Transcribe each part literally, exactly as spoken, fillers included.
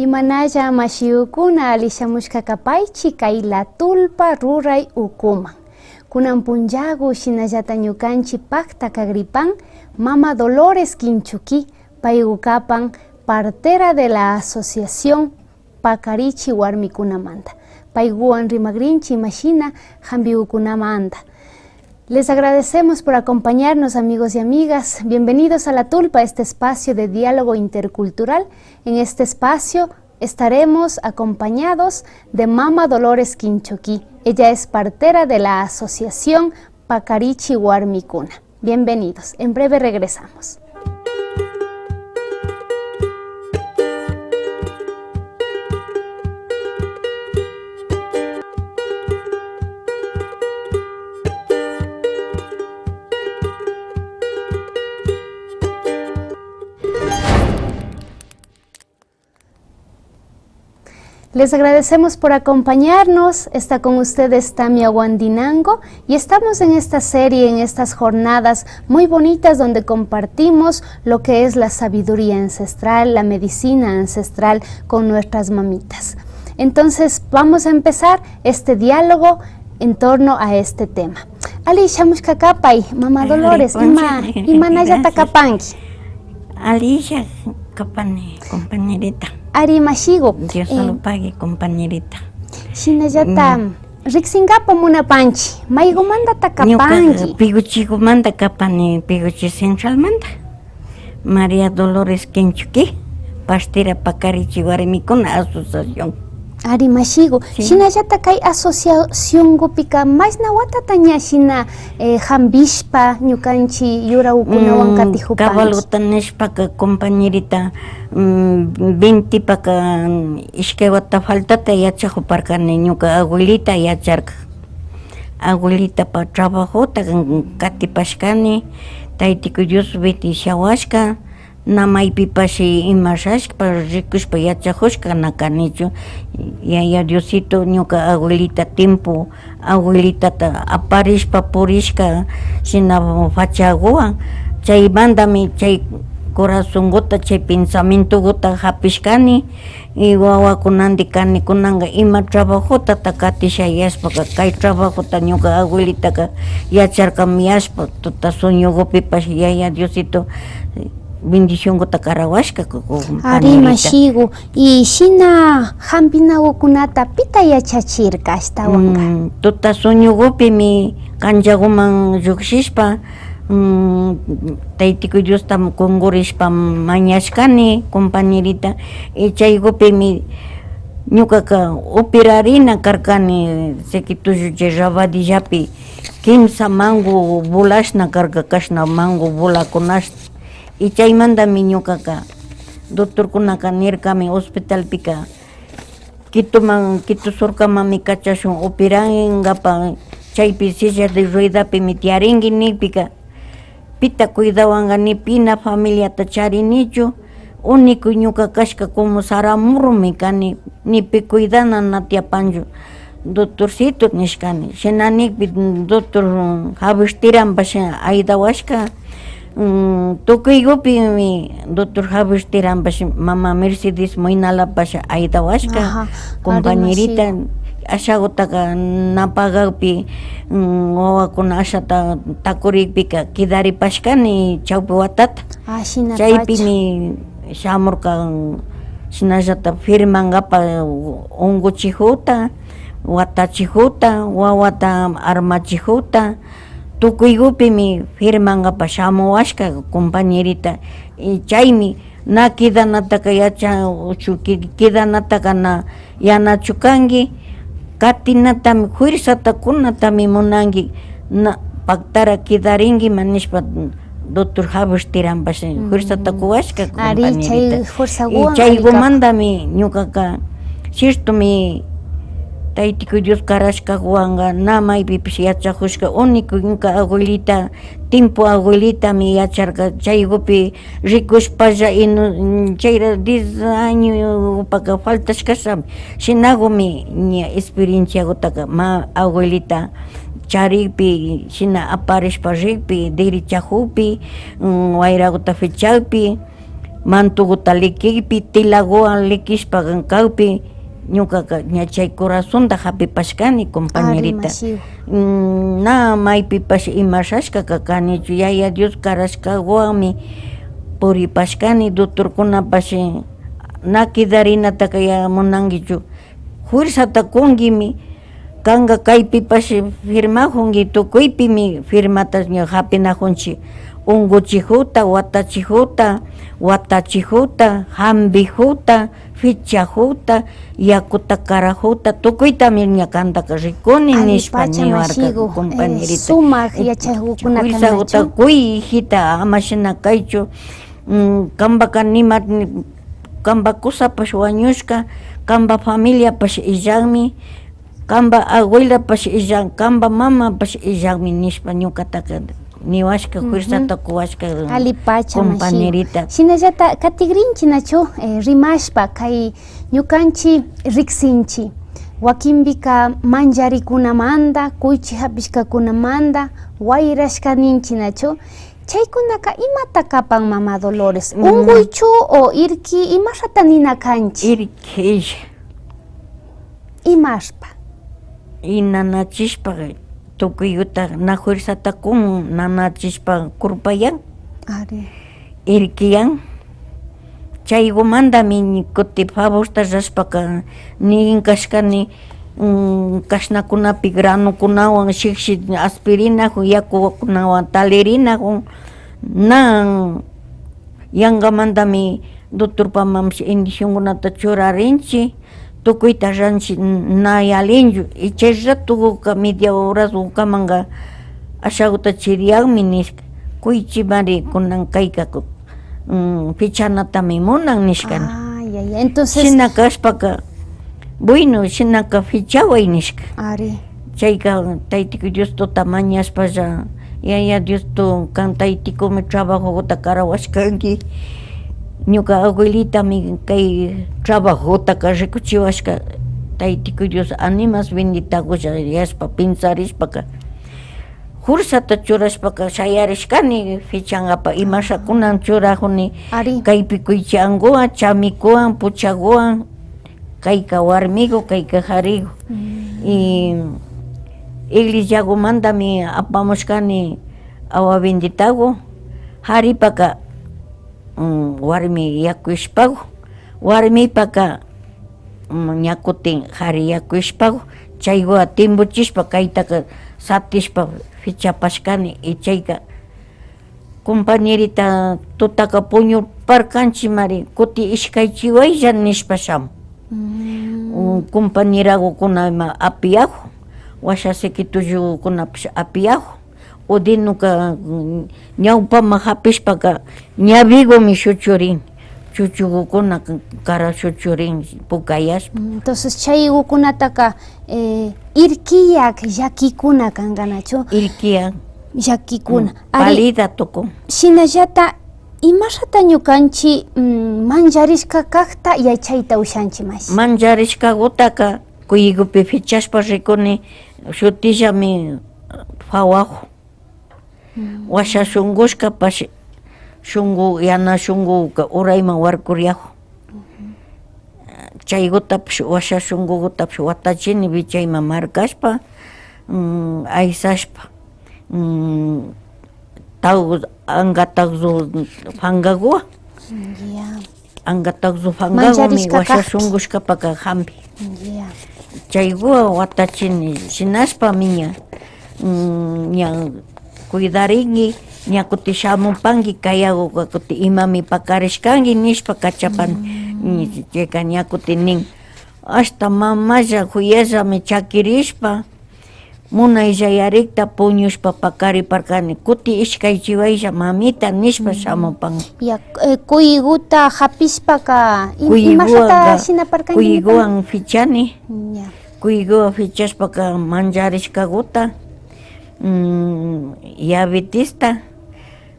Imanalla mashiyukuna, alli shamushka kapaychi kay La Tulpa ruray ukuman. Kunan punllagu shinallata ñukanchi pakta kagripan mama Dolores Kinchuki, paygu kapan partera de la asociación Pakarichi warmikunamanta. Payguwan rimagrinchi imashina jambiukunamanta. Les agradecemos por acompañarnos, amigos y amigas. Bienvenidos a La Tulpa, este espacio de diálogo intercultural. En este espacio estaremos acompañados de mama Dolores Kinchuki. Ella es partera de la asociación Pakarichi Warmikuna. Bienvenidos. En breve regresamos. Les agradecemos por acompañarnos. Está con ustedes Tamia Guandinango y estamos en esta serie, en estas jornadas muy bonitas donde compartimos lo que es la sabiduría ancestral, la medicina ancestral con nuestras mamitas. Entonces vamos a empezar este diálogo en torno a este tema. Alli shamushka kapay, mama Dolores, ima, imanallata kapanki? Alli kapani, compañerita. Ari mashigu. Dios lo pague, compañerita. Shinallata riksinkapa munapanchi, maygumantata kapanki? Ñuka Piguchigumanta kapani, Piguchi Centralmanta. María Dolores Kinchuki, partera Pakarichi Warmikuna Asociación. Ari mashigu. Shinallata kay asociaciongupika mashna watata ña shina, eh, jambishpa ñukanchi yuragukunawan katijupanchi? Cabalguta nishpaka, compañerita, mm, veintepaka, mm, ishkay wata faltata yachajuparkani, ñuka abuelita yacharka. Abuelitapa trabajota katipashkani, Taytiku Dios bendiciawashka, na maypipash imashashpa rikushpa yachajushka na kanichu. Yaya Diosito, ñuka abuelita tiempo, abuelitata aparishpa purishka, shina fachaguwan, chaymantami chay corazonguta, chay pensamientoguta japishkani. Y wawakunandi kani kunanka ima trabajotata katisha yashpaka, kay trabajota ñuka abuelitaka yacharkami yashpa, tuta sueñogupipash Yaya Diosito bendicionguta karawashka. Ari mashigu. Y shina jampinagukunata pita yachachirka ashtawanka? Mm, tuta sueñogupimi kanllaguman llukshishpa, mm, Taytiku Diosta kungurishpa mañashkani, compañerita. Y chaygupimi ñukaka operarina karkani, Sequitullo chay Rabadillapi kimsa mango bolashna karka, kashna mango bolakunashna. Y chaymantami ñukaka, doctorkunaka nirkami hospitalpika, Quitoman, Quito surkamanmi kachashun operankapa, chaypi silla de ruedapimi tiyarinki nikpika, pita cuidawanka, ni pina familiata charinichu, único ñuka kashka como saramurumi kani, ni pi cuidana na tiyapanchu, doctorcito nishkani. Shina nikpi, doctor Javier Tirambash ayudawashka. Mm, tukuygupimi doctor Javier Tirambash, mama Mercedes Moinalapash ayudawashka, compañerita. Ashagutaka na pagakpi, mm, wawakuna ashata takurikpika kidaripashkani chawpi watata. Chaypimi shamurka, shinallata firmankapa unguchijuta, watachijuta, wawata armachijuta, tukuygupimi firmankapa shamuwashka, compañerita. Y chaymi na kidanataka yacha, uchu ki-, kidanataka na yanachu kanki, katinatami, fuerzata kunatami munanki, na paktara kidarinkima nishpa, doctor Javier Tirambash fuerzata kuwashka, compañerita. Y chaygumantami ñukaka, ciertomi, Taytiku Dios karashkawanka na maypipish yachajushka, único ñuka abuelita, tiempo abuelitami yacharka, chaygupi rikushpalla, inu-, chayra diez añopaka faltashkashami. Shinagumi ña experienciagutaka ma abuelita charikpi, shina aparishpa rikpi, dirichajukpi, mm, wayraguta fichakpi, mantuguta likikpi, tilaguwan likishpa kakpi, ñukaka ña chay corazonta japipashkani, compañerita. Ari, mashiwa. Mm, na maypipash imashashkaka kanichu, Yaya Dios karashkaguwanmi puripashkani, doctorkunapash na kidarinataka ya munankichu. Fuerzata kunkimi, kanka kaypipash firmajunki, tukuypimi firmata ña japinajunchik. Unkuchijuta, watachijuta, watachijuta, jampijuta, fichajuta, yakuta karajuta, tukuytami ña kantaka rikuni, nishpa niwarka, mashigu, compañerita. Sumak yachayjukuna kanachu. Kuy, hijita, ama shina kaychu. Mm, kanpaka nima, kanpa kusapash wañushka, kanpa familiapash illanmi, kanpa abuelapash illan, kanpa mamapash illanmi nishpa ñukataka niwashka, fuerzata kuwashka, compañerita. Shinallata katigrinchik nachu, eh, rimashpa kay ñukanchik riksinchik, wakinpika manllarikunamanta, kuychi japishkakunamanta wayrashka ninchik nachu. Chaykunaka imata kapan, mama Dolores? Unkuychu o irki, imashata nina kanchik? Irki. Imashpa? Y nanachishpa, tukuyguta na fuerzata kun, nanachishpa kurpayan. Ari. Irkiyan. Chaygumantami kuti favorta rashpaka nin kashkani, mm, kashnakunapi granokunawan shikshi aspirinakun, yakukunawan talirinakun, na yankamantami doctorpamanpish inyeccionkunata churarinchik, tukuyta ranchik, na yalinchu. Y chay ratokuka media horaskukamanka ashaguta chiriyanmi nishka. Kuychimari kunan kayka, mm, fichanatami munan nishkani. Ah, ya, ya. Entonces, shina kashpaka, bueno, shinaka fichaway nishka. Ari. Chayka Taytiku Dios tuta mañashpalla, Yaya Dios tu, kan Taytikumi trabajoguta karawashkanki. Ñuka abuelitami kay trabajotaka rikuchiwashka. Taytiku Dios animas benditagulla yashpa pensarishpaka, fuerzata churashpaka shayarishkani fichangapa, imashakunan churajuni. Ari. Kaypi kuychanguwan, chamikuwan, puchaguwan, kayka warmigu, kayka jarigu. Mm. Y iglesiagumantami apamushkani agua benditagu, jaripaka, mm, warmi yakuyashpagu, warmipaka, mm, ña kutin jari yakuyashpagu, chayguwa timbuchishpa kaytaka satishpa fichapashkani, y chayka compañerita tutaka puñuparkanchimari, kuti ishkaychiwaylla nishpa shamun. Mm. Mm, compañeragukuna ima apiyajun, washa siki tullugukunapash apiyajun, o denoka, mm, ñawpaman japishpaka ñawigumi shuchurin, chuchugukuna kara shuchurin pukayashpa. Mm, entonces chaygukunataka, eh, irkiyak llakikuna kankanachu? Irkiyak. Llakikuna. Mm, ari, pálida tukun. Shinallata, imashata ñukanchik, mm, mancharishka kakta yachayta ushanchik, mashi? Mancharishkagutaka kuyigupi fichashpa rikuni, shutillami fawajun. Mm. Washa shungushkapash, shungu, yana shunguka urayman warkuriyajun. Ujú. Chaygutapash, washa shungugutapash watachini wichayman markashpa, mm, aysashpa, mm, taw-, anka tawzu pankaguwan. Ya. Anka tawzu pankagumi washa shungushkapaka jampi. Ya. Chayguwan watachini, shinashpami ña, mm, ña cuidarinki, ña kuti shamupanki, kayaguka kuti imami pakarishkanki nishpa kachapani. Mm. Ña, chayka ña kuti nin, ashta mamalla juyallami chakirishpa, munaylla yarikta puñushpa pakariparkani, kuti ishkaychiwaylla mamita nishpa shamupan. Ya, eh, kuyguta japishpaka, im-, imashata shinaparkanki? Kuyguwan fichani. Ya. Kuyguwan fichashpaka mancharishkaguta, mm, yabitista,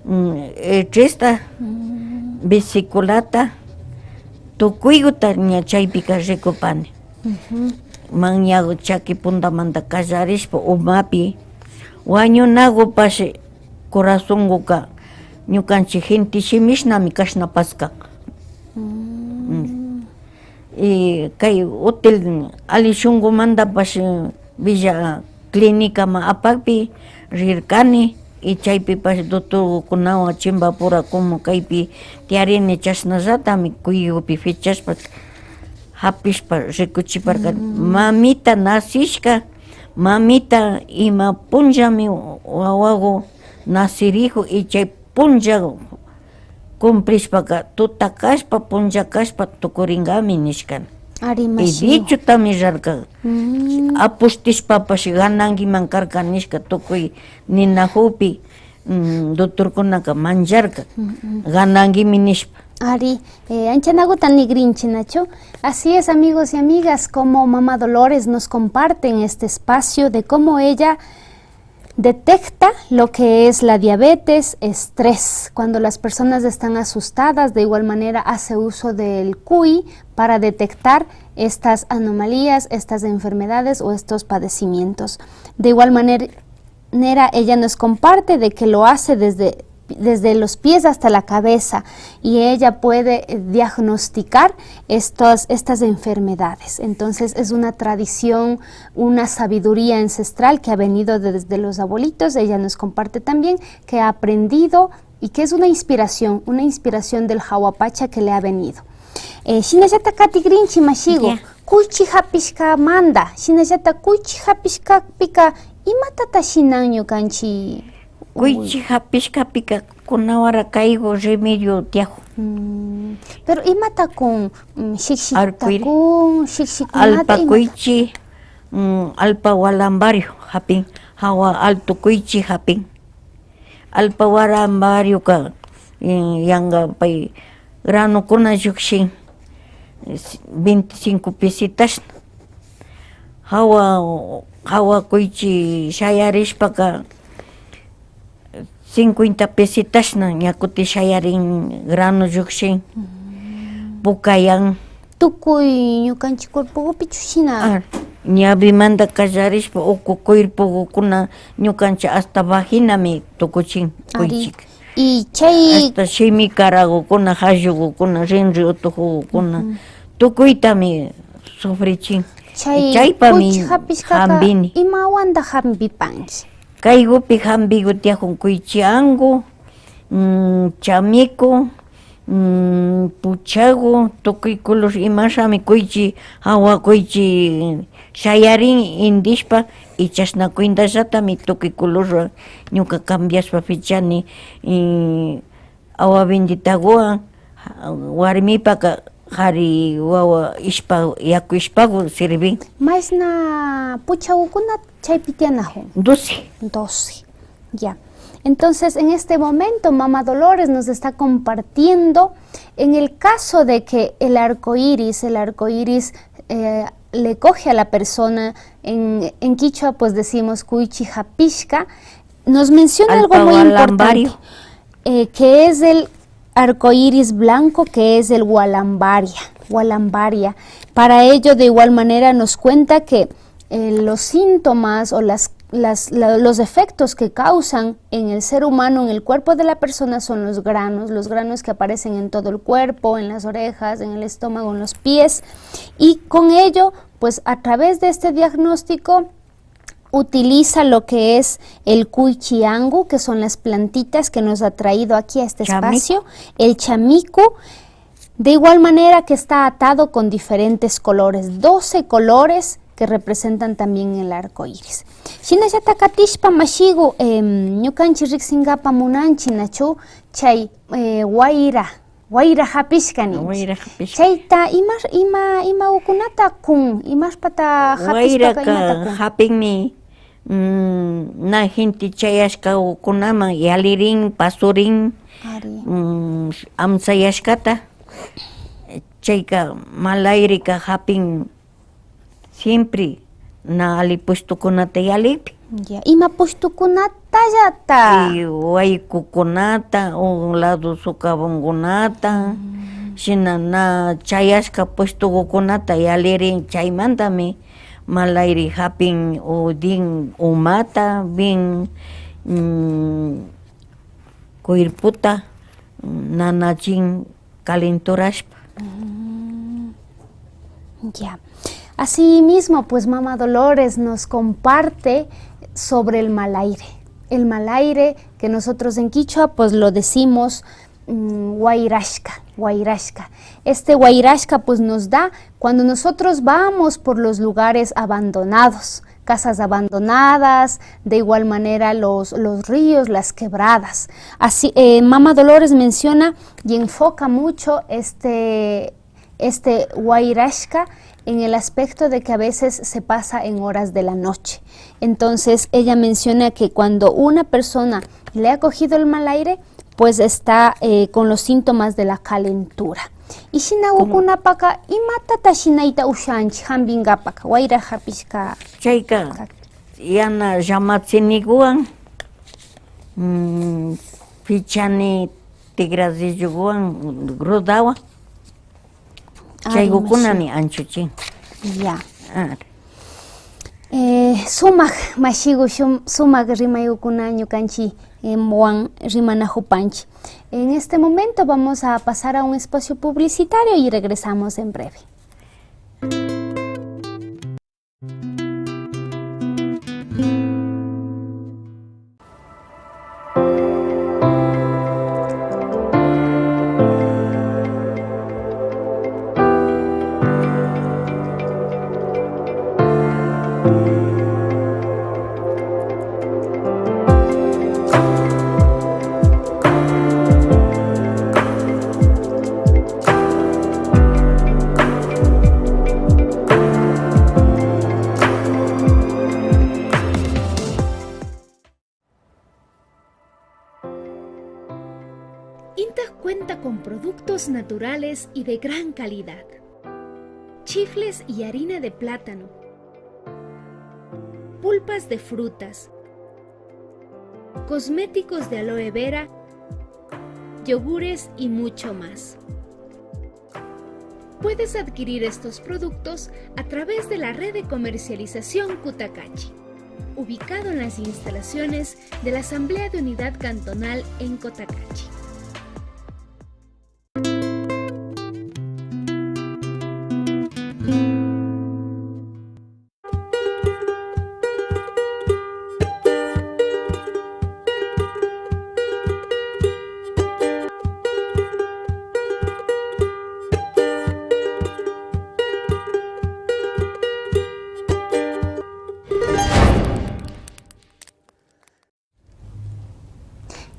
mm, etrista, mm, bisiculata, tukuyguta ña chaypika rikupani. Ujú. Manyagu chaki puntamanta kallarishpa umapi, wañunagupash corazonguka ñukanchik gente shimishnami kashna paskan. Mm. Y kay hotel alli shunkumantapash, eh, Villa Clínicaman apakpi rirkani, y chaypipash doctorkunawan chimpapura como kaypi tiyarini, chashnallatami kuyupi fichashpa, hapishpa rikuchiparkani. Mm. Mamita nacishka, mamita ima punllami wawaku nacirikun, y chay punlla cumplishpaka, tuta kashpa, punlla kashpa tukurinkami nishkana. Ari, y mashigu, dichotami rurarka. Mm. Apostishpapash ganankiman karka nishka tukuy ninakukpi, mm, doctorkunaka mancharka. Mm, mm. Ganankimi nishpa. Ari, eh, anchanakuta nikrinchi, nachu? Así es, amigos y amigas, como Mama Dolores nos comparte en este espacio de cómo ella detecta lo que es la diabetes, estrés. Cuando las personas están asustadas, de igual manera hace uso del cuy para detectar estas anomalías, estas enfermedades o estos padecimientos. De igual manera, ella nos comparte de que lo hace desde, desde los pies hasta la cabeza y ella puede, eh, diagnosticar estos, estas enfermedades. Entonces, es una tradición, una sabiduría ancestral que ha venido desde los abuelitos. Ella nos comparte también que ha aprendido y que es una inspiración, una inspiración del Hawapacha que le ha venido. Eh, shinallata katigrinchi, mashigu. Ya. Kuychi hapishkamanta, shinallata kuychi hapishkapika, imatata shinan ñukanchi? Kuychi hapishkapika, kunawara kaygu remedio tiyakun. Mm, pero imata kun? Mm, shikshita kun, shikshikunata, alpa imata? Kuychi, mm, alpa walambario hapin, hawa alto kuychi hapin. Alpa walambarioka, eh, yanka pay granokuna llukshin, eh, veinticinco pesitashna. Hawa, hawa kuychi shayarishpaka, cincuenta pesitashna ña kutin shayarin, grano llukshin, mm, pukayan. Tukuy ñukanchi cuerpogupichu shina? Ah, ñawimanta kallarishpa uku cuerpogukuna ñukanchi hasta vaginami tukuchin. Ari. Kuychika. Y chay hasta shimi karagukuna, jallugukuna, rinri utujugukuna, ujú, tukuytami sufrichin. Chay chaypami kuychi hapishkaka jambini. Imawanta jambipanki? Kaygupi jambigu tiyakun kuychi angu, mm, chamiku, mm, puchagu, tukuy color imashami kuychi, hawa kuychi shayarin indishpa, y chashna cuentallatami tukuy color ñuka cambiashpa fichani, y awa benditaguwan, warmipaka jari wawa ishpa, yaku ishpagu sirvin. Mayshna puchagukuna chaypi tiyanajun? Doce. Doce. Ya. Entonces, en este momento, Mama Dolores nos está compartiendo, en el caso de que el arco iris, el arco iris, eh, le coge a la persona, en, en quichua, pues, decimos kuychi japishka, nos menciona algo muy importante, eh, que es el arco iris blanco, que es el gualambaria, gualambaria. Para ello, de igual manera, nos cuenta que, eh, los síntomas o las, las, la, los efectos que causan en el ser humano, en el cuerpo de la persona, son los granos, los granos que aparecen en todo el cuerpo, en las orejas, en el estómago, en los pies. Y con ello, pues, a través de este diagnóstico, utiliza lo que es el cuichi angu, que son las plantitas que nos ha traído aquí a este espacio, el chamico. De igual manera que está atado con diferentes colores, doce colores que representan también el arco iris. Shinallata katishpa, mashigu, em, ñukanchi riksingapa munanchi, nachu? Chay, eh, wayra, wayra japishka ninchi. Wayra japishka. Chayta ima, ima, ima ukunata kun, imashpata japishpaka imata kun? Wayraka japinmi, mm, na gente chayashka ukunaman yalirin, pasurin, mm, amsayashkata. Chayka mal aireka japin siempre na ali pushtukunata yalikpi. Ya, ima pushtukunatallata? Y waykukunata, o lado socavonkunata, shina na chayashka pushtukukunata yalirin, chaymantami mal aire japin, o din umata, bin, mm, cuerpota, mm, nanachin, calenturashpa. Ya. Asimismo, pues mama Dolores nos comparte sobre el mal aire. El mal aire que nosotros en quichua, pues lo decimos, mm, wayrashka, wayrashka. Este wayrashka, pues nos da cuando nosotros vamos por los lugares abandonados, casas abandonadas, de igual manera los, los ríos, las quebradas. Así, eh, mama Dolores menciona y enfoca mucho este, este wayrashka en el aspecto de que a veces se pasa en horas de la noche. Entonces, ella menciona que cuando una persona le ha cogido el mal aire, pues está, eh, con los síntomas de la calentura. Y shinagukunapaka, imatata shinayta ushanchik jampinkapaka, wayra japishka? Chayka, yana llamatsiniguwan, mm, pichani tigradilloguwan, rudawan. Ari, chaygukunami anchuchin. Ya. Ari. Eh, sumak mashigu, shum-, sumak rimaygukuna ñukanchik, eh, wan rimanajupanchik. En este momento vamos a pasar a un espacio publicitario y regresamos en breve. Intak cuenta con productos naturales y de gran calidad. Chifles y harina de plátano. Pulpas de frutas. Cosméticos de aloe vera, yogures y mucho más. Puedes adquirir estos productos a través de la red de comercialización Cotacachi, ubicado en las instalaciones de la Asamblea de Unidad Cantonal en Cotacachi.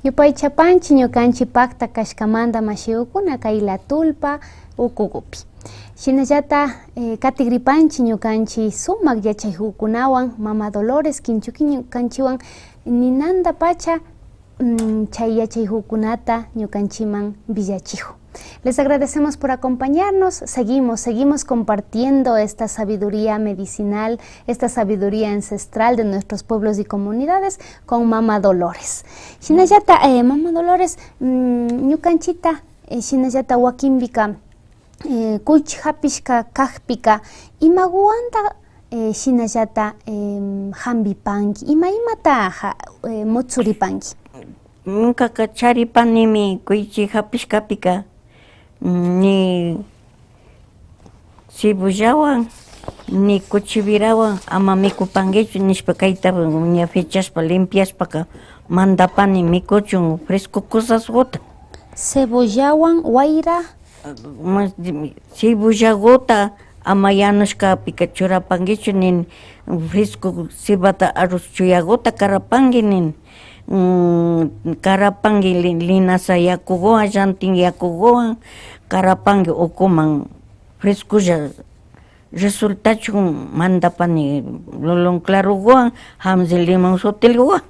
Yupaychapanchik ñukanchik pakta kashkamanta mashigukuna kay La Tulpa ukukupi. Shinallata, eh, katigripanchik ñukanchik sumak yachaykukunawan, mama Dolores Kinchuki ñukanchikwan ninantapacha, mm, chay yachaykukunata ñukanchikman willachikun. Les agradecemos por acompañarnos. Seguimos, seguimos compartiendo esta sabiduría medicinal, esta sabiduría ancestral de nuestros pueblos y comunidades con Mama Dolores. Shinallata, eh, Mama Dolores, mm, ñukanchikta, eh, shinallata wakinpika, eh, kuychi japishka kakpika, imaguwanta, eh, shinallata, em, jampipanki, ima imata ja-, eh, mutsuripanki? Ñukaka charipanimi kuychi japishkapika, mm, ni cebollawan, ni kuchivirawan ama mikupankichu nishpa, kayta ña fichashpa, limpiashpaka mandapani mikuchun fresco cosasguta. Cebollawan, wayra. Mas, cebollaguta ama yanushkapika churapankichu nin, fresco cebada arroz chuyaguta karapanki nin, mm, karapanki li-, linaza yakuguwan, llantin yakuguwan karapanki ukuman frescolla resultachun mandapani lulun claroguwan, jamzi limón sutilguwan.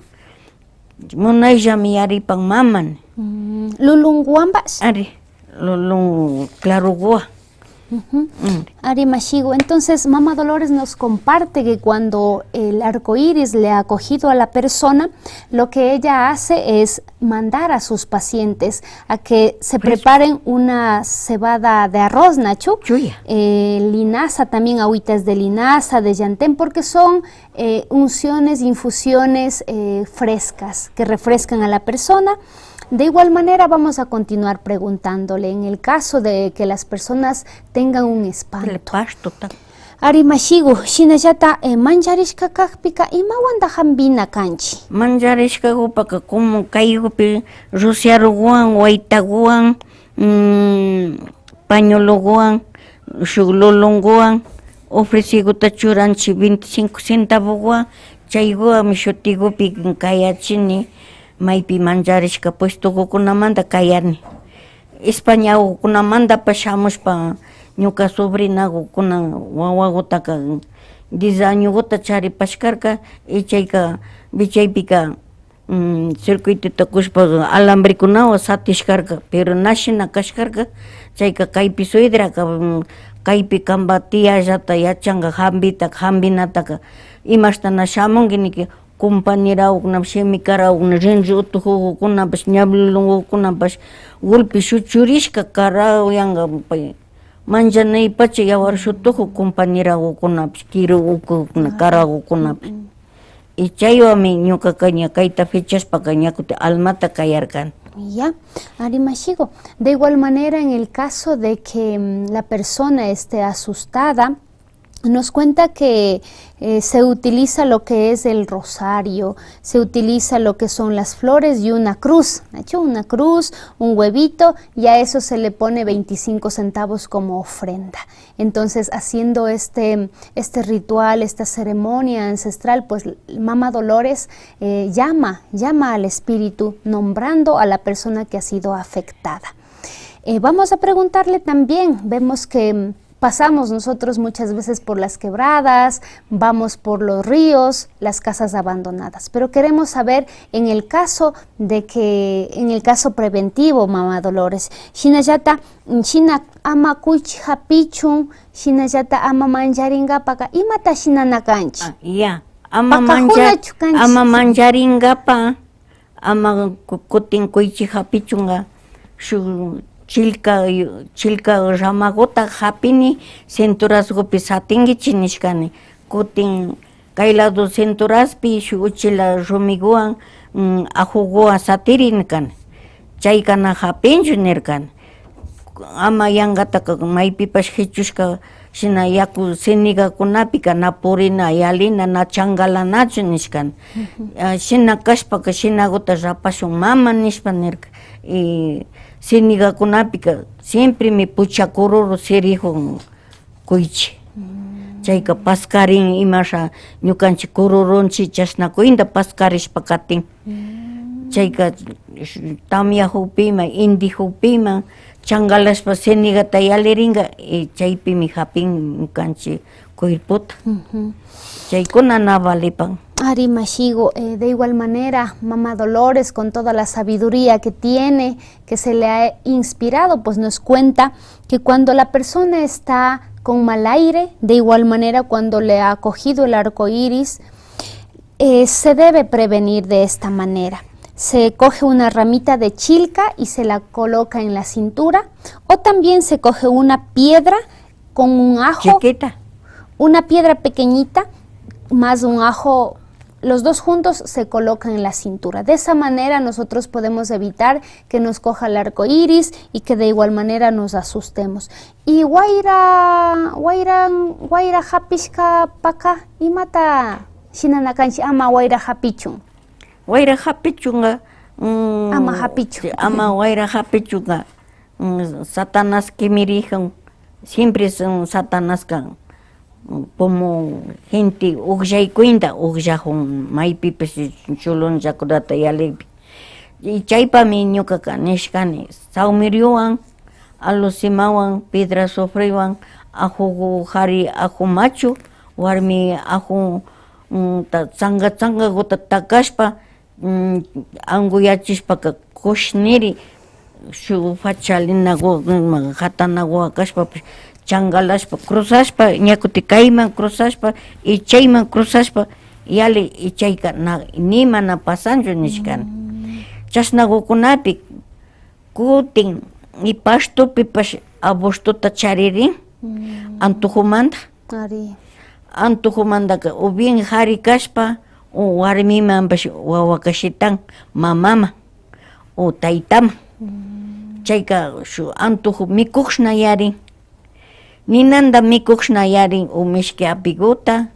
Munayllami yaripan mamani. Mm, lulunguwanpash? Ari, lulun claroguwan. Ujú. Mm. Ari mashigu. Entonces, Mama Dolores nos comparte que cuando el arco iris le ha cogido a la persona, lo que ella hace es mandar a sus pacientes a que se preparen una cebada de arroz, nachu. Chuya. Eh, linaza también, agüitas de linaza, de llantén, porque son eh, unciones, infusiones, eh, frescas que refrescan a la persona. De igual manera, vamos a continuar preguntándole, en el caso de que las personas tengan un espanto. Pastota. Ari mashigu, shinallata, eh, mancharishka kakpika imawanta hampina kanchi? Mancharishkagupaka como kaygupi rociaroguwan, waytaguwan, mm, pañueloguwan, shuk lulunguwan, ofreciguta churanchi veinticinco centavoguwan, chayguwanmi shutigupi kayachini, maypi mancharishka puestogukunamanta kayani. Españagukunamantapash shamushpa ñuka sobrinagukuna wawagutaka diez añoguta charipashkarka, y chayka vichaypika, mm, circuitota kushpa alambrekunawan satishkarka, pero na shina kashkarka, chayka kaypi suedraka, mm, kaypi kanpa tiyallata yachanga hampita, hampinataka imashta na shamunki niki, compañerawkuna, shimikarawkuna, rinri utujugukunapash, ñablulungukunapash, gulpi shuchurishka karayanga, pay, manchanaypacha yawar shutuju compañeragukunapash, kiru ukukuna, karagukunapash. Y chaywanmi ñukaka ña kayta fichashpaka ña kutin almata kayarkani. Ya, ari mashigu. De igual manera, en el caso de que, mm, la persona esté asustada, nos cuenta que, eh, se utiliza lo que es el rosario, se utiliza lo que son las flores y una cruz, ¿nachu? Una cruz, un huevito, y a eso se le pone veinticinco centavos como ofrenda. Entonces, haciendo este, este ritual, esta ceremonia ancestral, pues, Mama Dolores, eh, llama, llama al espíritu, nombrando a la persona que ha sido afectada. Eh, vamos a preguntarle también, vemos que, mm, pasamos nosotros muchas veces por las quebradas, vamos por los ríos, las casas abandonadas, pero queremos saber en el caso de que, en el caso preventivo, Mama Dolores, shinallata, mm, shina ama kuychi hapichun, shinallata ama mancharingapaka, imata shinana kanchi? Ah, ya, ama mancha-, pakajunachu kanchi, ama mancharingapa, ama ku-, kutin kuychi hapichunga, shuk chilka, chilka ramaguta hapini, cinturasgupi satinguichi nishkani. Kutin kay lado cinturaspi shuk uchila rumiguwan, mm, ajuguwan satiri nirkani. Chayka na hapinchu nirkani. Ama yangataka maypipash hichushka shina yaku sinigakunapika na purina, yalina, na changalanachu nishkani. Ah, shina kashpaka shinaguta rapashun mama nishpa nirka. Y sinigakunapika siempremi pucha kururu sirijun kuychi. Chayka paskarin imasha ñukanchi kururunchi chashna kuinta paskarishpa katin. Chayka sh-, tamyajukpiman, indijukpiman changalashpa sinigata yaliringa, y chaypimi hapin ñukanchi cuerpota. Chaykuna na valipan. Ari mashigu, eh, de igual manera, Mama Dolores, con toda la sabiduría que tiene, que se le ha inspirado, pues nos cuenta que cuando la persona está con mal aire, de igual manera cuando le ha cogido el arco iris, eh, se debe prevenir de esta manera. Se coge una ramita de chilca y se la coloca en la cintura, o también se coge una piedra con un ajo, chiquita, una piedra pequeñita, más un ajo, los dos juntos se colocan en la cintura. De esa manera nosotros podemos evitar que nos coja el arco iris y que de igual manera nos asustemos. Y wayra, wayra, wayra hapishkapaka, imata shinana kanchi, ama wayra hapichun? Wayra hapichunga, mm, ama hapichun. Sí, ama wayra hapichunga. Mm, Satanás kimirijan, siempre son Satanaska, mm, como gente ukllaykuinta ukllajun maypipish chulunllakunata yallipi. Y chaypami ñukaka nishkani, saumiriowan, alucimawan, piedra azufrewan, ajugu jari ajumachu, warmi aju, mm, ta-, tsanga tsangaguta takashpa, mm, anguyachishpaka kushniri shuk fachalinagu, jatanagu kashpapash changalashpa, cruzashpa, ña kutin kayman cruzashpa y chayman cruzashpa, yalli, y chayka na, nima na pasanchu nishkani. Chashnagukunapi kutin y pastopipash abortota charirin antojomanta. Ari. Antojomantaka o bien jari kashpa o warmimanpash wawaka shitan mamaman o taytaman. Chayka shuk antojo mikushna yarin. ninanda mikushna yarin, o mishki apiguta,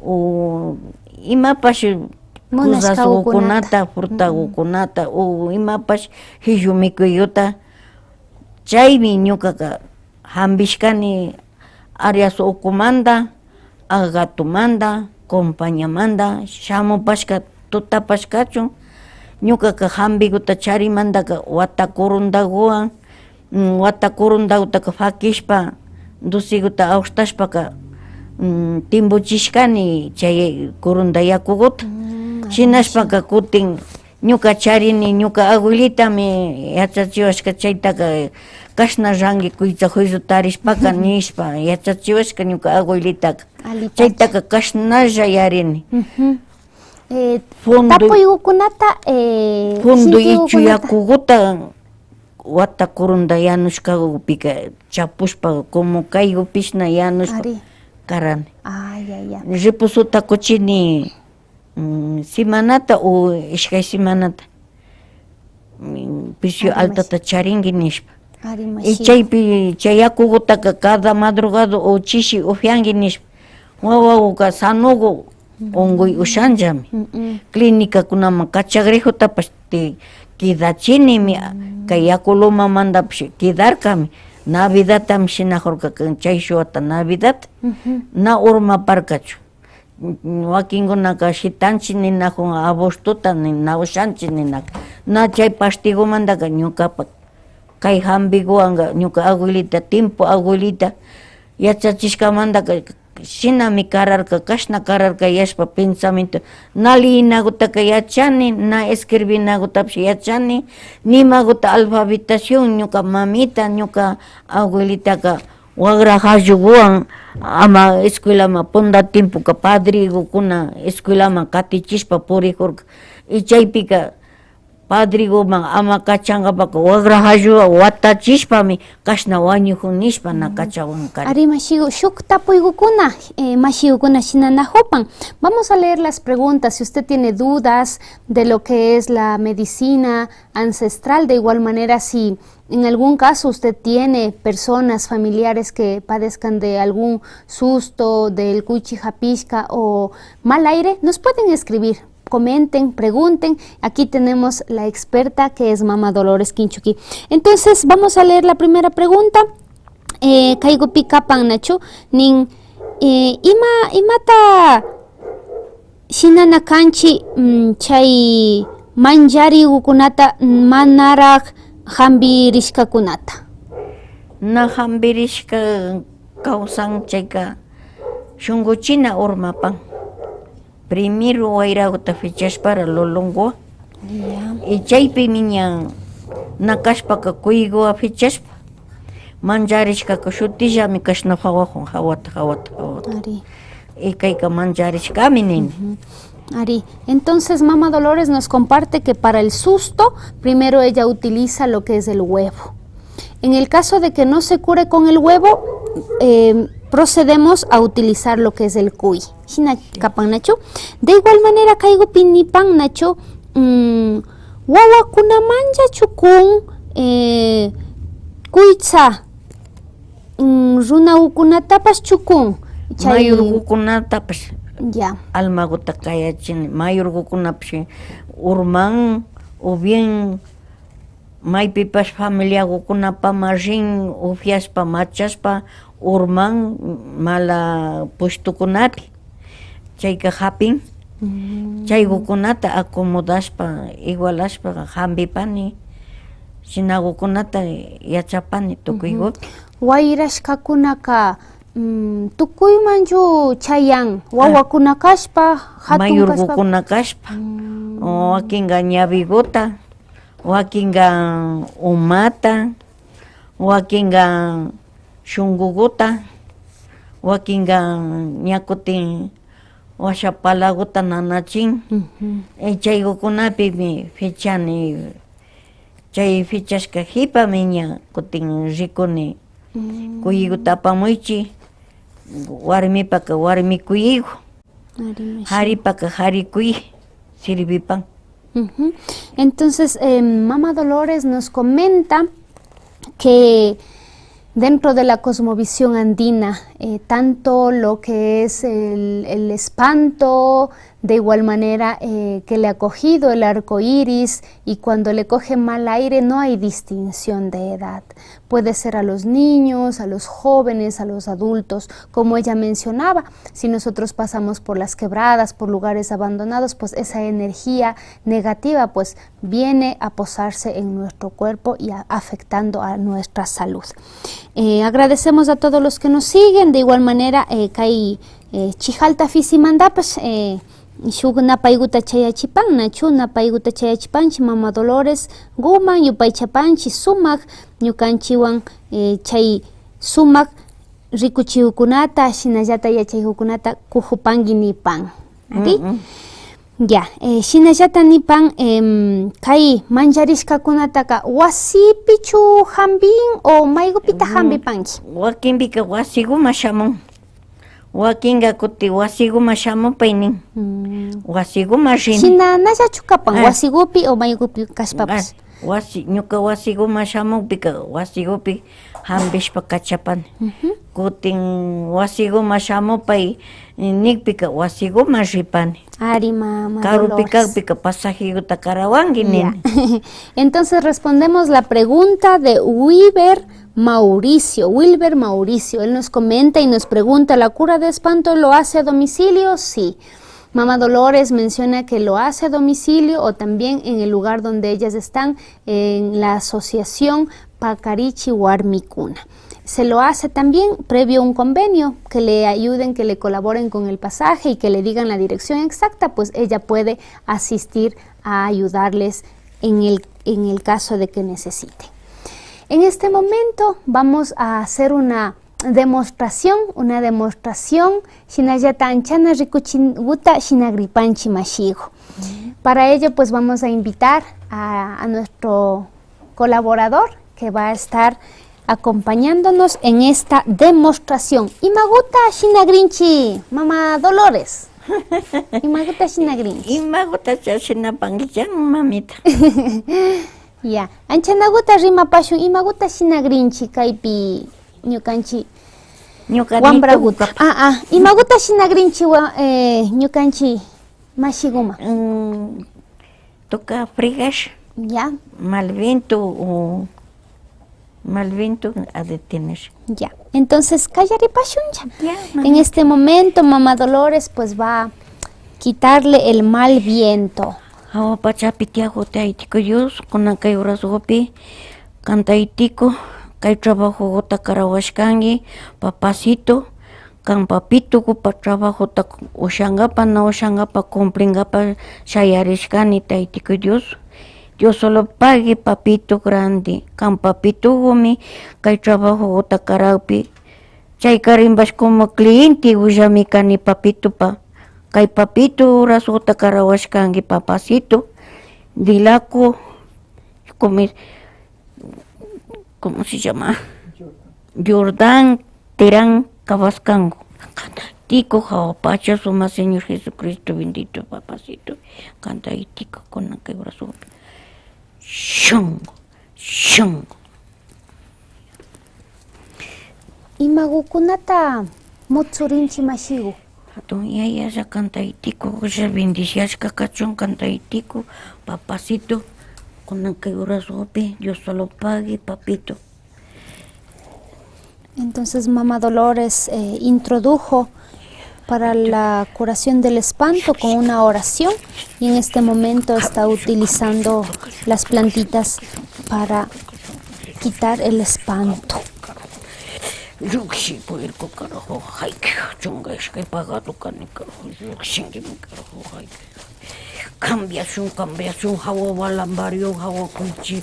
o imapash, munashkagukunata, cosasgukunata, frutagukunata, o imapash hillu mikuyguta. Chaymi ñukaka jambishkani Arias ukumanda, Agatumanda, Compañamanda, shamupashka, tutapashkachun, ñukaka jambiguta charimandaka wata kurundaguwan, mm, wata kurundagutaka pakishpa, dosiguta awshtashpaka, mm, timbuchishkani chay kurunda yakuguta. Mm, shinashpaka kutin ñuka charini, ñuka abuelitami yachachiwashka chaytaka, kashna rangi kuytsa juicio tarishpaka nishpa yachachiwashka ñuka abuelitaka. Allipacha. Chaytaka kashnalla yarini. Ujú. Eh, fondo, tapuygukunata, eh, fondo shinchigukunata. Ichu yakuguta wata kurunda yanushkagupika chapushpa, como kaygupishna yanushpa, ari, karani. Ay, ay, ay. Reposota kuchini, mm, semanata o ishkay semanata, mm, presión altata charinki nishpa. Ari, y mashi. Chaypi, chay yakugutaka cada madrugada o chishi upianki nishpa. Wawaguka sanogu unguy ushanllami. Mm, mm. Clínicakunaman kachagrijutapash ti-, kidachinimi, kay yaku lomamandapash kidarkami. Navidadtami shinajurka kan, chay shuwata Navidad. Ujú. Na urmaparkachu. Wakinkunaka shitanchi ninajun, abostota nin, na ushanchi ninaka. Na chay pastigumandaka ñukapa kay jambiguwanka, ñuka abuelita, tiempo abuelita yachachishkamandaka shinami kararka, kashna kararka yashpa pensamiento. Na leenagutaka yachani, na escribinagutapash yachani, nimaguta alfabetación ñuka mamita, ñuka abuelitaka wagra jalluguwan ama escuelaman, punda tiempoka padregukuna escuelaman katichishpa purijurka. Y chaypika padreguman ama kachankapaka wagra jalluwan watachishpami kashna wañujun nishpa na kachawankarin. Ari, mashigu, shuk tapuygukuna, eh, mashigukuna shinanajupan. Vamos a leer las preguntas. Si usted tiene dudas de lo que es la medicina ancestral, de igual manera, si en algún caso usted tiene personas, familiares que padezcan de algún susto, del cuchi japishka o mal aire, nos pueden escribir. Comenten, pregunten. Aquí tenemos la experta que es Mama Dolores Quinchuqui. Entonces, vamos a leer la primera pregunta. Eh, kaygupi kapan nachu, nin, eh, ima, imata shinana kanchi, mm, chay mancharigukunata manarak jambirishkakunata. Na jambirishka kawsan chayka shunguchina urmapan. Primero wayraguta fichashpara lulunguwan. Ya. Y chaypimi ña na kashpaka kuyguwan fichashpa, mancharishkaka shutillami kashna jawajun, jawata, jawata, jawata. Ari. Y kayka mancharishkami nini. Ujú. Ari. Entonces, Mama Dolores nos comparte que para el susto, primero ella utiliza lo que es el huevo. En el caso de que no se cure con el huevo, eh, procedemos a utilizar lo que es el cuy. Shina kapan nachu. De igual manera, kaygupi nipan nachu, mm, wawakunamanllachu kun, eh, kuytsa, mm, runagukunatapash chukun. Chay mayorgukunatapash, ya, almaguta kayachin, mayorgukunapash urman, o bien maypipash familiagukunapaman rin, upiashpa, machashpa, urman mala pushtukunapi. Chayka japin. Mm. Chaygukunata acomodashpa, igualashpa, jambipani, shinagukunata yachapani tukuygupi. Ujú. Wayrashkakunaka, mm, tukuymanchu chayan, ah, wawakuna kashpa, jatun kashpa? Mayorgukuna kashpa. Mm. O wakinka ñawiguta, wakinka umata, wakinka shunguguta, wakinka ña kutin washa palaguta nanachin. Ujú. Eh, chaygukunapimi fichani, chay fichashka jipami ña kutin rikuni. Mm. Kuyiguta apamuychi, warmipaka warmi kuyigu. Ari, mashi. Jaripaka jari kuyi sirvipan. Ujú. Entonces, eh, Mama Dolores nos comenta que Dentro de la cosmovisión andina, eh, tanto lo que es el, el espanto, de igual manera, eh, que le ha cogido el arco iris, y cuando le coge mal aire no hay distinción de edad. Puede ser a los niños, a los jóvenes, a los adultos, como ella mencionaba. Si nosotros pasamos por las quebradas, por lugares abandonados, pues esa energía negativa, pues, viene a posarse en nuestro cuerpo y a-, afectando a nuestra salud. Eh, agradecemos a todos los que nos siguen. De igual manera, eh, kay, eh, Chijalta Fisimandapash, eh, shuk napayguta chayachipan, nachu napayguta chayachipanchi, mama Dolores guman yupaychapanchi sumak, ñukanchiwan, eh, chay sumak rikuchikukunata, shinallata yachaykukunata kujupanki nipan. Ari? Mm, mm. Ya, eh, shinallata nipan, em, kay mancharishkakunataka wasipichu jambin o maygupita jambipanki? Wakinpika wasiguman shamun. Wakinka kuti wasiguman shamupay nin. Mm. Wasiguman rini. Shina nallachu kapan, ah, wasigupi o maygupi kashpapash? Ah, wasi, ñuka wasiguman shamukpika wasigupi jambishpa kachapani. Ujú. Kutin wasiguman shamupay nikpika wasiguman ripani. Ari, mama Dolores. Karupi kakpika pasajiguta karawanki nini. Ya. Entonces respondemos la pregunta de Wilber Mauricio. Wilber Mauricio, él nos comenta y nos pregunta, ¿la cura de espanto lo hace a domicilio? Sí. Mama Dolores menciona que lo hace a domicilio o también en el lugar donde ellas están, en la asociación Pakarichi Warmikuna. Se lo hace también previo a un convenio, que le ayuden, que le colaboren con el pasaje y que le digan la dirección exacta, pues ella puede asistir a ayudarles en el, en el caso de que necesite. En este momento vamos a hacer una demostración, una demostración, shinallata anchana rikuchiguta shinagripanchi mashigu. Para ello, pues vamos a invitar a, a nuestro colaborador que va a estar acompañándonos en esta demostración. Imaguta shinagrinchi, mama Dolores. Imaguta shinagrinchi. Imaguta shinapankichik, mamita. Ya, anchanaguta rimapashun, imaguta shinagrinchi kaypi ñukanchi. Ñuka wambraguta. Ah, ah, imaguta shinagrinchi wa-, eh, ñukanchi mashiguma. Mm, toca fregar. Ya. Mal viento o mal viento ha de tener. Ya. Entonces, kallaripashuncha. Ya, en este momento, mama Dolores, pues, va a quitarle el mal viento. Hawa pachapi tiyaku Taytiku Dios, kunan kay horasgupi kan Taytiku, kay trabajoguta karawashkanki, papacito, kan papitugupa trabajota ushangapa, na ushangapa, cumplingapak shayarishkani Taytiku Dios. Dios solo pagui, papito grande. Kan papitugumi kay trabajoguta karakpi. Chayka rimbash como cliente willami kani papitupa. Kay papito horasguta karawashkanki, papacito. Dilaco, como, ¿cómo se llama? Jordán Terán Cabascango. Kan Taytiku, hawa pacha sumak Señor Jesucristo bendito, papacito. Kan Taytiku, kunan kay horasgupi. Shungu, shungu. Imagukunata mutsurinchi mashigu. Hatun Yaya, kan Taytiku, bendiciashka kachun kan Taytiku, papacito, kunan kay horasgupi, Dios solo pagui, papito. Entonces, mama Dolores, eh, introdujo para la curación del espanto con una oración y en este momento está utilizando las plantitas para quitar el espanto. Llukshi purirka carajo, hayki, chunka ishkay pagado kani carajo, llukshinkimi carajo, hayki. Cambiashun, cambiashun, hawa walambario, hawa kuychi,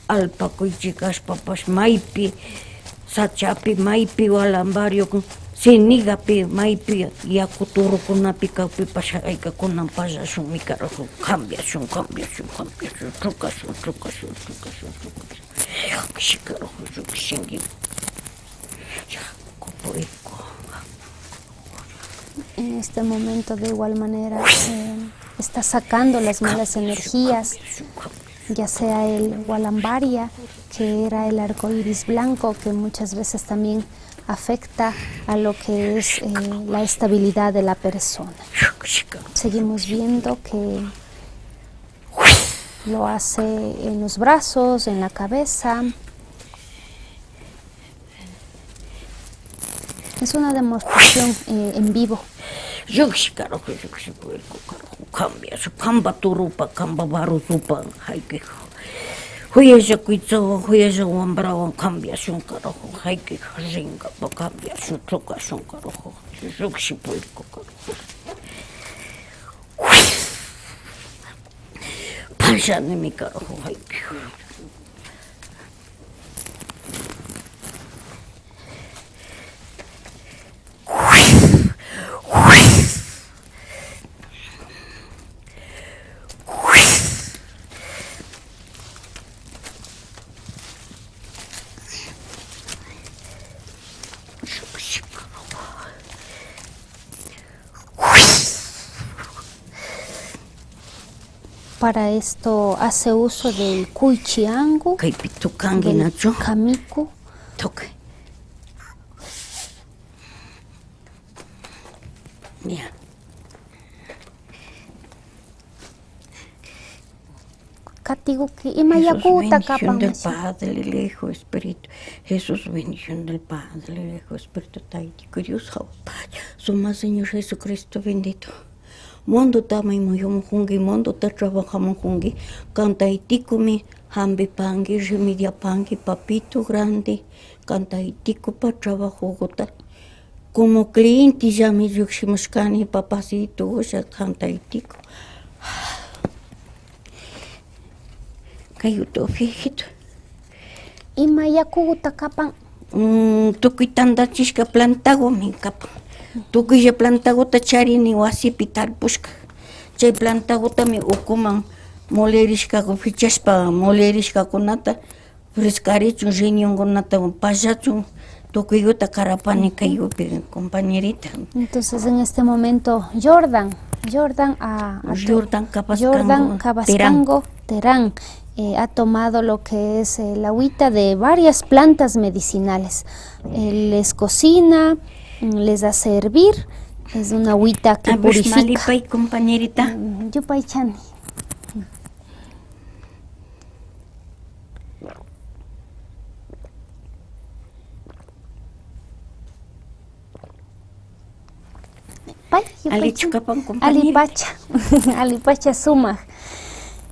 alpa kuychi kashpapash maypi, sachapi maypi walambario, sinigapi maypi, yaku turukunapi kakpipash hayka kunan pallashunmi carajo, cambiashun, cambiashun, cambiashun, trucashun, trucashun, trucashun, trucashun, trucashun. Llukshinki carajo, llukshinki. Ya, como eco. En este momento, de igual manera, eh, está sacando las malas energías ya sea el gualambaria, que era el arco iris blanco, que muchas veces también afecta a lo que es, eh, la estabilidad de la persona. Seguimos viendo que lo hace en los brazos, en la cabeza. Es una demostración, eh, en vivo. Llukshi karajo, llukshi puerco karajo, cambia su camba turupa, camba barusupa, hay que juyalla cuitsawan, juyalla wambrawan cambiashun karajo, hay que ringapa cambiashun, tocashun karajo, llukshi puerco karajo. Pallani mi carajo, hay que. Para esto hace uso del kuychi angu, kaypi tukanki del nachu? Kamiku. Tukuy. Ya. Katiguki, ima Jesús, yakuta bendición kapan del mashi. Padre, el Hijo, Espíritu. Jesús, bendición del Padre, el Hijo, Espíritu, Taytiku Dios, Jawapa, Suma Señor Jesucristo bendito. Mundota maymuyumujunki, mundota trabajamujunki. Kan Taytikumi jambipanki, remediapanki, papito grande. Kan Taytikupa trabajoguta. Como clientellami llukshimushkani, papacito, usha kan Taytiku. Kayuta, viejito. Ima yakuguta kapan? Mm, tukuy tandachishka plantagumi kapan. Tukuylla plantaguta charini wasipi tarpushka. Chay plantagutami ukuman molerishkagu, fichashpa molerishkakunata frescarichun, riñonkunata pallachun, tukuyguta karapani kaygupi, compañerita. Entonces, en este momento, Jordan, Jordan, a, a tu-, Jordan Cabascango, Jordan Cabascango Terán, eh, ha tomado lo que es, eh, la agüita de varias plantas medicinales. Eh, les cocina, mm, les hace hervir. Es una agüita que purifica. A ver, malipay, compañerita. Mm, yupaychani. Pay, yupaychani. Allichu kapan, compañera. Allipacha, allipacha sumak.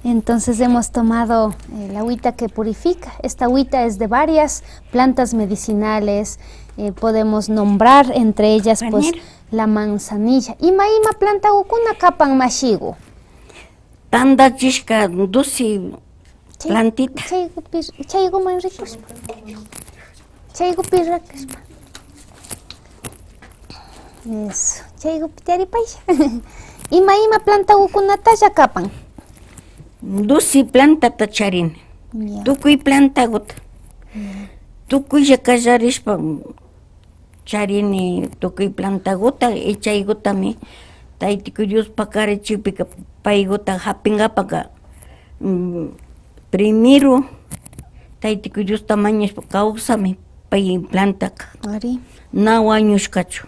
Entonces hemos tomado, eh, la agüita que purifica. Esta agüita es de varias plantas medicinales. Eh, podemos nombrar entre ellas, pues, compañera, la manzanilla. Ima, ima plantagukuna kapan mashigu. Tandachishka doce plantita. Chay-, chaygupi, chayguman rikushpa. Chaygupi rakishpa. Eso. Chaygupi taripaylla. Ima, ima plantagukunatalla kapan. Doce plantata charini. Ya. Tukuy plantaguta. Ya. Tukuylla kallarishpa, charini tukuy plantaguta, y chaygutami Taytiku Dios pakarichikpika, payguta japingapaka, mm, primero Taytiku Diosta mañashpa kawsami pay plantaka. Ari. Na wañushkachu.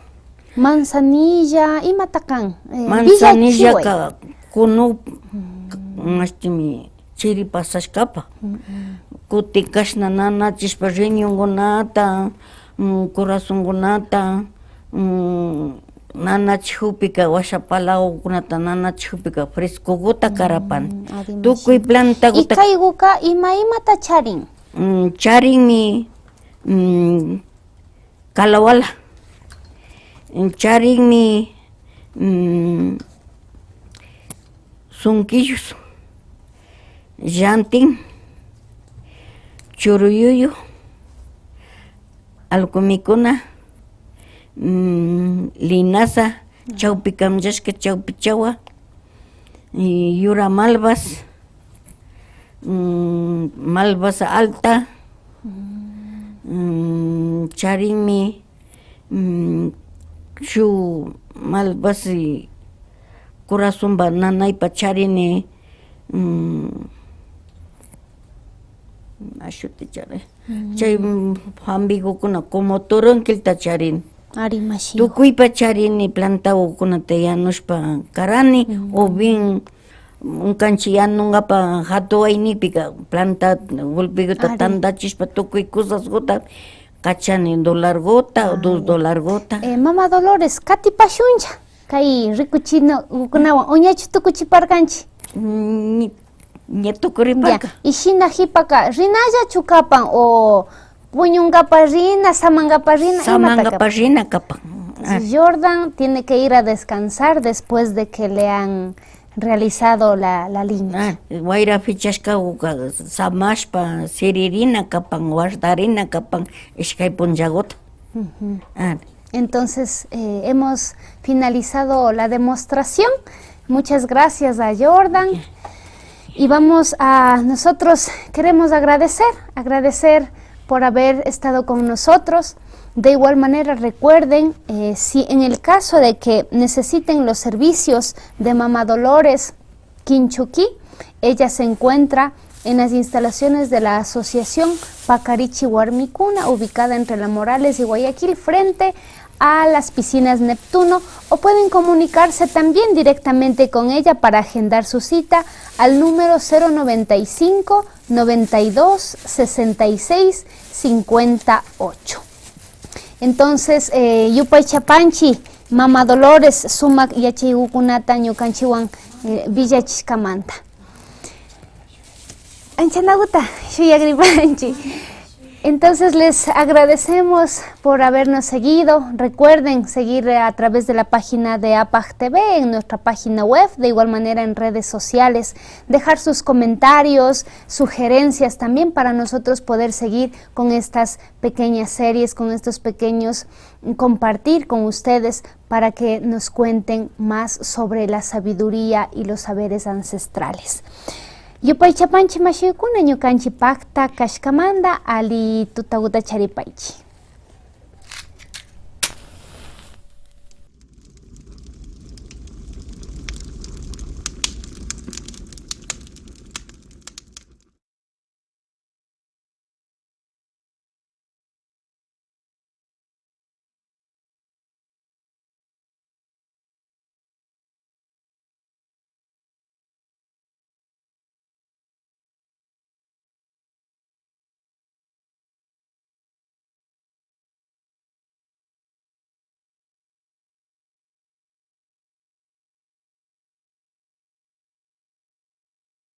Manzanilla, imata kan? Eh, manzanillaka villa chiway. Kunu, mm, mashtimi chiri pasashkapa. Mm, mm. Kutin kashna nanachishpa riñonkunata, mm, corazonkunata, mm, nanachijukpika, washa palagukunata nanachijukpika frescoguta karapani. Mm, ari mashi. Tukuy plantaguta. Y kayguka ima imata charin? Mm, charinmi, mm, kalawala. Charinmi, mm, sunquillos, llantin, churuyuyu, alkumikuna, mm, linaza, chawpi kamllashka, chawpi chawa, y yura malvas, mm, malvas alta, mm, charinmi, mm, shuk malvas corazonpa nanaypa charini, mm, Mashuti charin. Chay, mm, hampikukuna como turunkillata charini. Ari, mashiwa. Tukuypa charini, plantakukunata yanushpa karani, o bien, mm, kanchi yanunkapak hatuwaynikpika planta golpekuta tantachishpa tukuy cosaskuta kachani, un dolarkuta o dos dolarkuta. Eh, mama Dolores, katipashunlla kay rikuchinakunawan, o ñachu tukuchiparkanchi? Mm, ña, ña tukuriparka. Ya, y shina hipaka, rinallachu kapan o puñunkapak rina, samankapak rina, imata kapan? Samankapak rina kapan. Ah. Jordan tiene que ir a descansar después de que le han realizado la, la limpia. Ah, wayra fichashkakuka samashpa siririna kapan, guardarina kapan ishkay punllakuta. Ah. Entonces, eh, hemos finalizado la demostración. Muchas gracias a Jordan. Y vamos a, nosotros queremos agradecer, agradecer por haber estado con nosotros. De igual manera, recuerden, eh, si en el caso de que necesiten los servicios de Mama Dolores Quinchuquí, ella se encuentra en las instalaciones de la Asociación Pacarichi Warmikuna, ubicada entre La Morales y Guayaquil, frente a las piscinas Neptuno, o pueden comunicarse también directamente con ella para agendar su cita al número cero noventa y cinco, noventa y dos, sesenta y seis, cincuenta y ocho. Entonces, eh, yupaychapanchi, Mama Dolores, sumak yachaykukunata ñukanchiwan, eh, willachishkamanta. Anchanakuta shuyakripanchi. Entonces, les agradecemos por habernos seguido. Recuerden seguir, eh, a través de la página de APAG T V, en nuestra página web, de igual manera en redes sociales. Dejar sus comentarios, sugerencias también para nosotros poder seguir con estas pequeñas series, con estos pequeños, mm, compartir con ustedes para que nos cuenten más sobre la sabiduría y los saberes ancestrales. Yupaychapanchi mashiykuna, ñukanchi pakta kashkamanta alli tutakuta charipaychi.